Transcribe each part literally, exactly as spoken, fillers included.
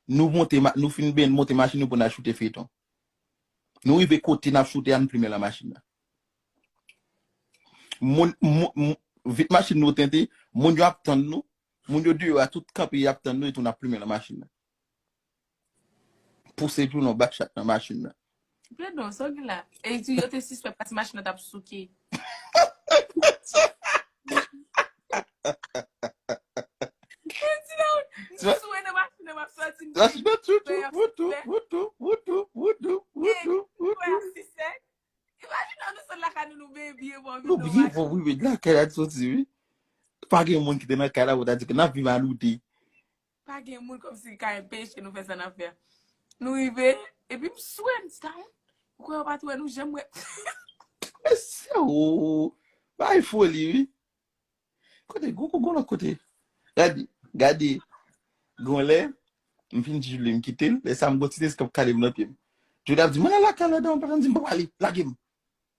Nou monte, nou fin benyen, monte machin nou pou n al choute feyton. Nou rive kote n ap choute a, nou plimen lan machin nan. Moun, moun, vit machin nou tente, moun yo ap tann nou, moun yo deyò a tout kanpe y ap tann nou epi n ap plimen lan machin nan. Pouse djoulen yon bakchat nan machin nan. Pledon, sa w gen la? E di yo te sispèk pati machin nan t ap souke. Ti la, m sou nan machin nan, m ap soti, m te That's not true, true, true, true, true, true, true, true, true, true, true. Imajine nou sot lakay nou, nou byen byen bon, nou byen bon, wi, wi, lakay la soti, wi. Pa gen moun ki te nan kay la pou ta di ke n ap viv a nou de. Pa gen moun kòmsi ka enpeche nou fè sa n ap fè. Nou rive, epi m swe, m di, "Down, ou kwè yo pa t wè nou, janm wè." Mesye, o, bay foli, wi. Kote, gon, gon, gon lòt kote. Gade, gade, gon lè, m fin di Julie m kite l, lè sa m gon ti teskòp kale m nan pye m. Julie ap di, "Mwen nan lakay la, dan, m pa tann di m pa prale, lage m.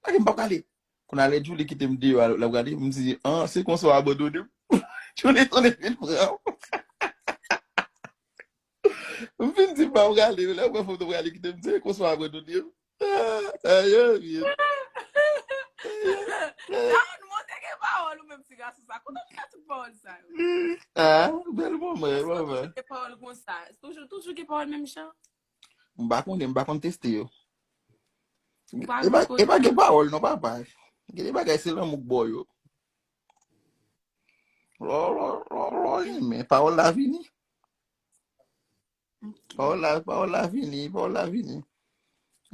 Lage m, m pa prale." Kounye a lè Julie kite m deyò, l ap gade, m di, "An, se konsa w abandone m." Julie tounen vin pran m. M fin di m pa prale, lè m wè fanm nan prale kite m, m di, "Se konsa w abandone m." Ah, ayo, vye. Down, monte gen pawòl ou menm ti gason sa. Kote w ka tout pawòl sa yo? Ah, bèl moman, moman. Gen pawòl konsa. Toujou, toujou gen pawòl menm jan. M pa konnen, m pa konn teste yo. Ou pa E pa, konn e pa gen pawòl non, papa. Gen de bagay se lanmou k ba w yo. Lò, lò, lò, lò, renmen, pawòl la vini. Ok. Pawòl la, pawòl la vini, pawòl la vini.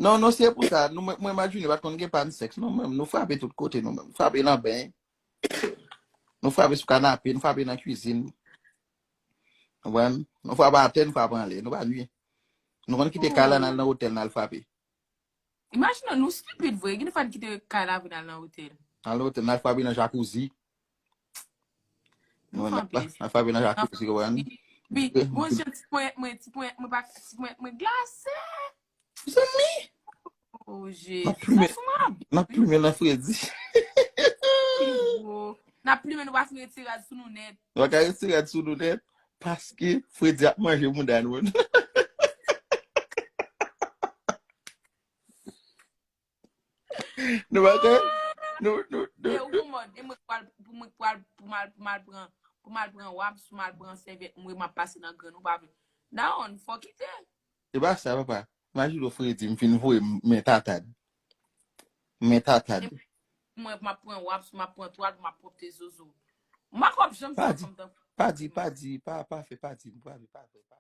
Non, non, se pou sa. Nou, mwen, mwen, Madjini pa t konn gen pàn sèks, non, menm. Nou frape tout kote, nou menm. Frape nan beny. Nou frape sou kanape, nou frape nan kwizin. Konprann? Nou frape atè, nou frape anlè. Nou pa nwi. Nou konn kite kay la, n al nan otèl, n al frape. Imajine w, nou stupid vre. Gen de fwa n kite kay la pou n al nan otèl. Al nan otèl, n al frape nan jakouzi. Nou, n ap, n ap frape nan jakouzi, konprann? Pi, pi, gon jan ti ponyèt mwen, ti ponyèt mwen pa, ti ponyèt mwen glase. Zanmi! Oh, Jezi. N ap plimen, n ap plimen nan fredi. Pi gwo. N ap plimen, nou pa fin retire rad sou nou nèt. Nou pa ka retire rad sou nou nèt, paske fredi ap manje mouda nou. Nou pa ka, nou, nou, nou, E ou mòd, e mwen k pral, pou mwen k pral, pou m al, pou m al pran, pou m al pran wap, pou m al pran sèvyèt, mwen m ap pase nan grenn, ou pa vle. Dawonn, fò kite. Se pa sa, papa. Imajine w fredi, m fin voye m men tatad. Men tatad. Mwen, m ap pran wap, m ap pran twal, m ap pwòpte zozo. M pa kwè w ap janm fè ansanm tankou. Pa di, pa di, pa, pa fè, pa di, pa fè, pa fè, pa fè.